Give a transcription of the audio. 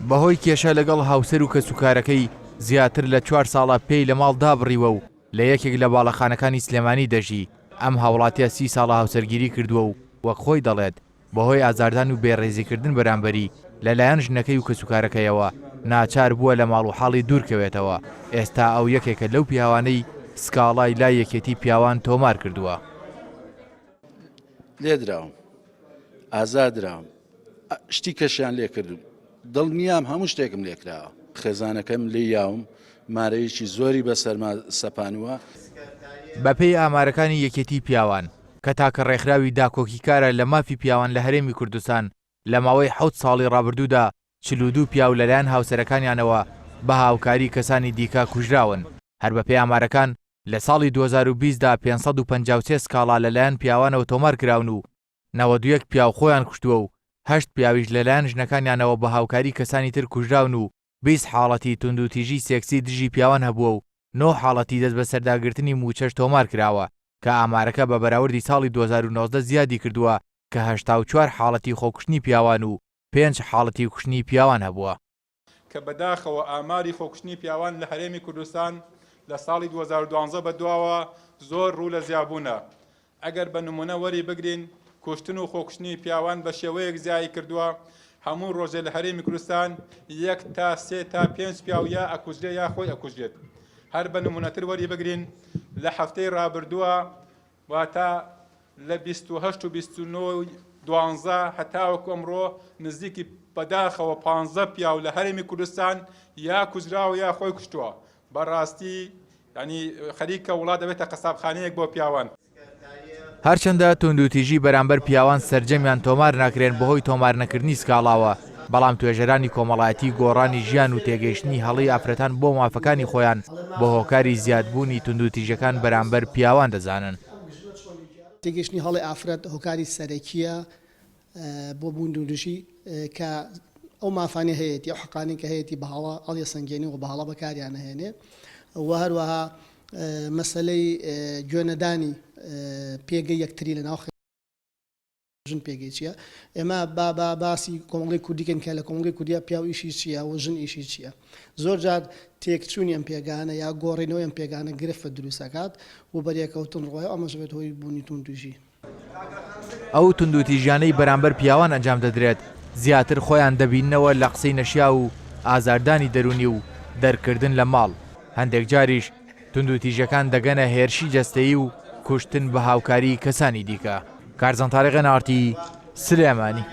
بەهۆی کێشە لەگەڵ هاوسەر و کەسوکارەکەی زیاتر لە چوار ساڵە پێی لە ماڵ دابڕیوە و لە یەکێک لە باڵەخانەکانی سلێمانی دەژی، ئەم هاوڵاتیە سی ساڵە هاوسەرگیری کردووە و وەک خۆی دەڵێت بەهۆی ئازاردان و بێڕێزیکردن بەرامبەری لەلایەن ژنەکەی و کەسوکارەکەیەوە ناچار بووە لە ماڵ و حاڵی دوورکەوێتەوە، ئێستا ئەو یەکێکە لەو پیاوانەی سکاڵای لای یەکێتی پیاوان تۆمار کردووە. لێدراوم، ئازادراوم، شتی کەشیان لێکردوم، دڵنیام هەموو شتێکم لێکراوە، خێزانەکەم لێی یاوم، مارەیەکی زۆری بەسەرما سەپانووە. بەپێی ئامارەکانی یەکێتی پیاوان، کە تاکە ڕێکخراوی داکۆکیکارە لە مافی پیاوان لە هەرێمی کوردستان، لە ماوەی حەوت ساڵی ڕابردوودا 42 پیاو لەلایەن هاوسەرەکانیانەوە بە هاوکاری کەسانی دیکە کوژراون. هەر بەپێی ئامارەکان، لە ساڵی 2020 دا 553 سکاڵا لەلایەن پیاوانەوە تۆمارکراون و 91 پیاو خۆیان کوشتووە و هەشت پیاویش لەلایەن ژنەکانیانەوە بە هاوکاری کەسانی تر کوژراون و 20 حاڵەتی توندوتیژی سێکسی دژی پیاوان هەبووە و نۆ حاڵەتی دەستبەسەرداگرتنی مووچەش تۆمارکراوە کە ئامارەکە بە بەراوردی ساڵی 2019 زیادی کردووە کە 84 حاڵەتی خۆکوشتنی پیاوان و پێنج حاڵەتی کوشتنی پیاوان هەبووە. کە بەداخەوە ئاماری خۆکوشتنی پیاوان لە هەرێمی کوردستان لە ساڵی 2012 بەدواوە زۆر ڕوو لە زیابوونە. ئەگەر بە نموونە وەری بگرین کوشتن و خۆکوشتنی پیاوان بە شێوەیەک زیای کردووە هەموو ڕۆژێ لە هەرێمی کوردستان یەک تا سێ تا پێنج پیاو یا ئەکوژرێ یا خۆی ئەکوژرێت. هەر بە نموونەتر وەری بگرین لە هەفتەی ڕابردووە واتە لە 28 و 29 دوانزە هەتاوەکو ئەمڕۆ نزیکی بەداخەوە پانزە پیاو لە هەرێمی کوردستان یا کوژراوە یا خۆی کوشتووە. بەڕاستی یانی خەریکە وڵات دەبێتە قەسابخانەیەک بۆ پیاوان. هەرچەندە توندوتیژی بەرامبەر پیاوان سەرجەمیان تۆمار ناکرێن بەهۆی تۆمارنەکردنی سکاڵاوە، بەڵام توێژەرانی کۆمەڵایەتی گۆڕانی ژیان و تێگەیشتنی هەڵەی ئافرەتان بۆ مافەکانی خۆیان بە هۆکاری زیادبوونی توندوتیژەکان بەرامبەر پیاوان دەزانن. تێگەیشتنی هەڵەی ئافرەت هۆکاری سەرەکییە بۆ بوون دوودژی کە ئەو مافانەی هەیەتی ئەو حەقانەی کە هەیەتی بە هەڵە هەڵیەسەنگێنێ و بە هەڵە بەکاریان ئەهێنێ و هەروەها مەسەلەی گوێنەدانی پێگەی یەکتری لە ناو ژن پێگەی چییە ئێمە با با باسی کۆمەڵگەی کوردی کەین کە لە کۆمەڵگەی کوردیا پیاو ئیشی چییە و ژن ئیشی چییە زۆر جار تێکچوونی ئەم پێگانە یا گۆڕینەوەی ئەم پێگانە گرفت دروست ئەکات و بەرێکەوتن ڕۆیە ئەمەش بێت هۆی بوونی توندوتیژی. ئەو توندوتیژیانەی بەرامبەر پیاوان ئەنجام دەدرێت زیاتر خۆیان دەبیننەوە لە قسەی نەشیاو و ئازاردانی دەروونی و دەرکردن لە ماڵ، هەندێک جاریش توندوتیژەکان دەگەنە هێرشی جەستەیی و کوشتن بە هاوکاری کەسانی دیکە. کارزان تاریق، ئێن ئاڕ تی، سلێمانی.